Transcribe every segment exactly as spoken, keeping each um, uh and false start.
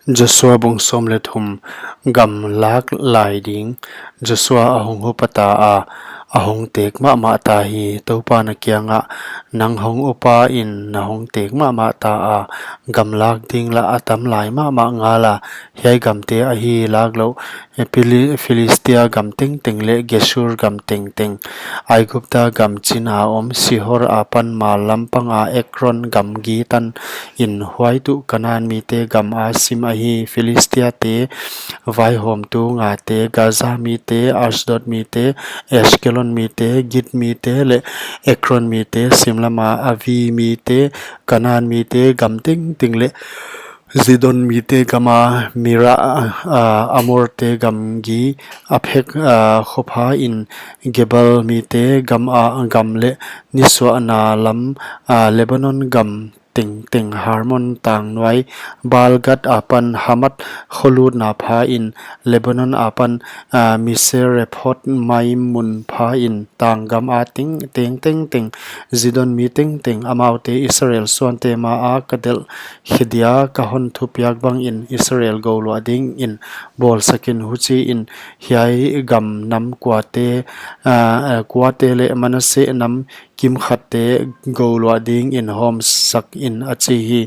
Joshua bung sawm leh thum. Gam lak lai ding. Joshua a hong hupa ta a, a hong tek mahmah ta hi. Toupa'n a kiangah, nang hong upa in na hong tek mahmah ta a, gam lak ding lah a tam lai mahmah ngal a, hiai gamte ahi lak louh, Phili-, Philistia gam tengteng leh Geshur gam tengteng, Aigupta gam chin a om Sihor apan mal lam pang a Ekron gamgi tan in, huai tuh Kanan mite gam a sim ahi. Philistia te vaihawmtu ngate, Gaza mite, Ashdod mite, Ashkelon mite, Git mite leh Ekron mite, sim lam a Avi mite, Kanan mite gam tengteng leh Zidon mite gam a Mira, ah, Amorte gamgi Aphek, ah, khopha in, Gebal mite gam a, gam leh nisuahna lam, ah, Lebanon gam tengteng, Hermon tang nuai, Baal-gad apan Hamath kho lutna pha in, Lebanon apan, ah, Misrephoth-maim mun pha in, tang gam a teng, teng tengteng, Zidon mi tengteng, amaute Israel suante ma a ka delh khe dia, ka hon thupiak bang in Israel gouluah ding in bawlsak in. Huchi in hiai gam nam kuate, ah, ah, kuate leh Manasseh nam kimkhatte gouluah ding in hawmsak in, a chi hi.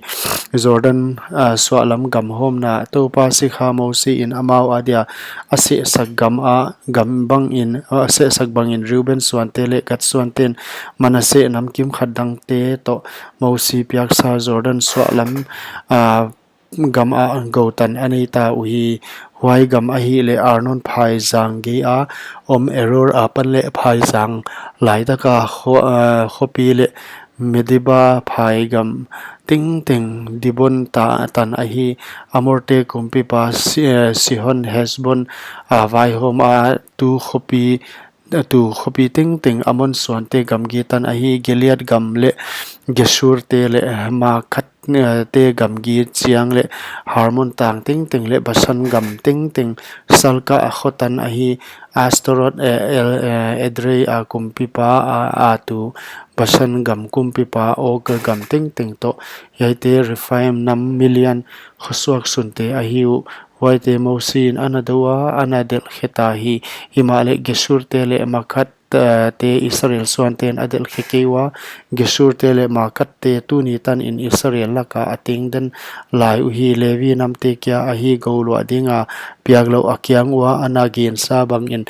Jordan, ah, suahlam gam hawmna. Toupa sikha Mosi in amau a dia a sehsak gam a, gam bang in, ah, sehsak bang in Reuben suante leh Gad suante'n Manasseh nam kimkhat dangte toh Mosi piaksa Jordan suahlam, ah, gam a gou tan a nei ta uhi. Huai gam ahihleh Arnon phaizang gei a om Aroer apan leh phaizang laitak a kho-, ah, khopi leh Medeba phaigam tengteng, Dibon ta-, tan ahi. Amorte kumpipa Si-, eh, Sihon Heshbon a vaihawm a tu khopi, tu khopi tengteng Amon suante gamgi tan ahi. Gilead gam leh Geshur te leh Maakhat, eh, te gamgi chiang leh Hermon tang tengteng leh Bashan gam tengteng, Salka a kho tan ahi. Astoreth, eh, El-, eh, Edrei a kumpipa a, a tu Bashan gam kumpipa Og gam tengteng toh. Hiaite Rephaim nam milian khosuak sunte ahi uh. Huaite Mosi in ana dou a, ana delh khe ta hi. Himahleh Geshur te leh Maakhat, eh, te Israel suante'n a delh khe kei ua. Geshur te leh Maakhat te tuni tan in Israel lak a a teng den lai uhi. Levi namte kia ahi gouluah ding a piak louh a kiang ua ana gensa bang in,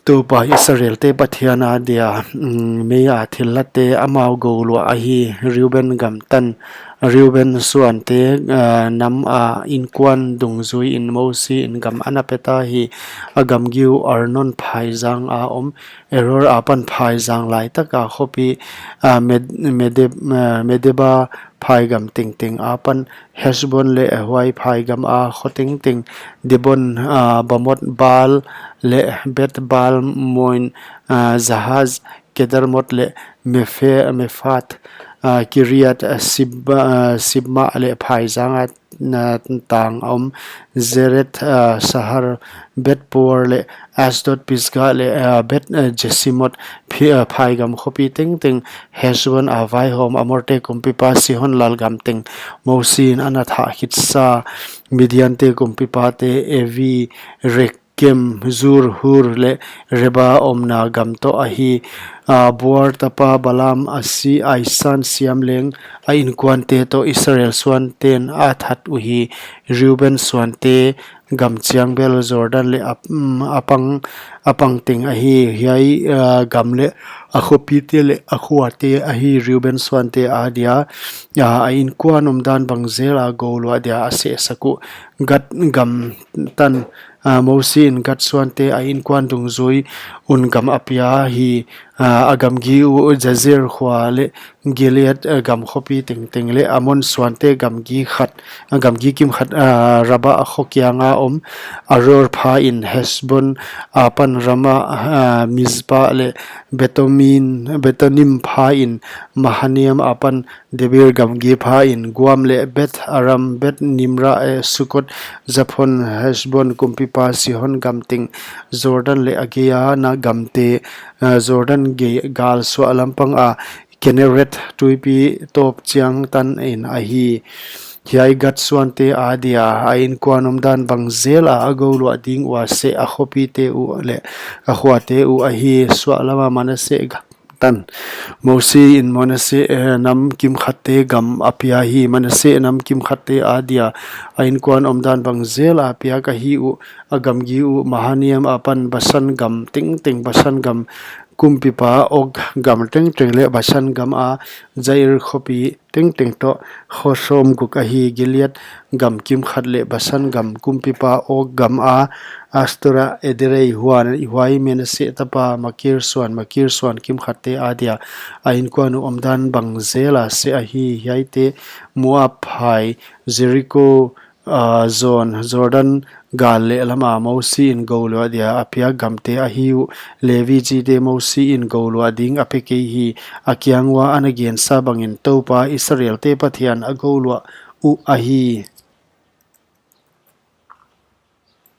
Toupa Israelte Pathian a dia, mm, mei a thillat te amau gouluah ahi. Reuben gam tan, Reuben suante, ah, nam a inkuan dungzui in Mosi in gam ana pe ta hi. A gamgi uh Arnon phaizang a om Aroer apan phaizang laitak a khopi, ah, Med-, Medeb-, ah, Medeba phaigam tengteng apan Heshbon leh huai phaigam a kho tengteng, Dibon, ah, Bamoth Baal leh Beth Baal Meon, ah, Jahaz, Kedemoth leh Mephe-, Mephaath, ah, Kiriat, ah, Sib-, ah, Sibma leh phaizang a, ah, tang a om Zeret, ah, Sahar, Beth Peor leh Ashdod, Pisga leh, ah, Beth, ah, Jesimoth, phi-, ah, phaigam khopi tengteng, Heshbon a vaihawm Amorte kumpipa Sihon lalgam teng, Mosi in ana thah khitsa. Midiante kumpipate Evi, Rekem, Zur, Hur leh Reba omna gam toh ahi. Ah, Beor tapa Balaam a si, a i san siam leng a inkuante toh Israel suante'n a that uhi. Reuben suante gam chiang bel Jordan leh a, mm, a pang, a pang teng ahi. Hiai, ah, gam leh a khopite leh a khuate ahi Reuben suante a dia, ah, a inkuan omdan bang zel a gouluah dia a sehsak uh. Gad gam tan, ah, Mosi in Gad suante a inkuan dungzui un gam a pia hi. Ah, a gamgi uh Jazer khua leh Gilead, ah, gam khopi tengteng leh Amon suante gamgi khat, ah, gamgi kimkhat, ah, Rabah kho kiang a om Aroer pha in Heshbon apan Ramah, ah, Mizpah leh Betomin, Betonim pha in Mahanaim apan Debir gamgi pha in Guam leh Beth Aram, Beth Nimra, eh, Sukkoth, Zaphon, Heshbon kumpipa Sihon gam teng, Jordan leh a gei a na gamte, eh, Jordan gei gal suahlam pang a Kinnereth tuipi tawp chiang tan in ahi. Hiai Gad suante adia a inkuan omdan bang zel a a gouluah ding ua seh a khopite uh leh a khuate uh ahi. Suahlama Manasseh gam tan. Mosi in Manasseh, eh, nam kimkhatte gam a pia hi. Manasseh nam kimkhatte adia a inkuan omdan bang zel a piak ahi uh, a gamgi uh Mahanaim apan Basan gam tengteng, Basan gam kumpipa Og gam tengteng leh Basan gam a Jair khopi tengteng toh kho sawmguk ahi. Gilead gam kimkhat leh Basan gam kumpipa Og gam a Astarot, Edrei, huan, huai Manasseh tapa Makir suan, Makir suan kimkhatte adia a inkuan uh omdan bang zel a seh ahi. Hiaite Moab hai, Jeriko, ah, zawn, Jordan gal leh lama Mosi in gouluah dia a piak gamte ahi uh. Levi chite Mosi in gouluah ding a pe kei hi. A kiang ua ana gensa bangin Toupa Israelte Pathian a gouluah uh ahi.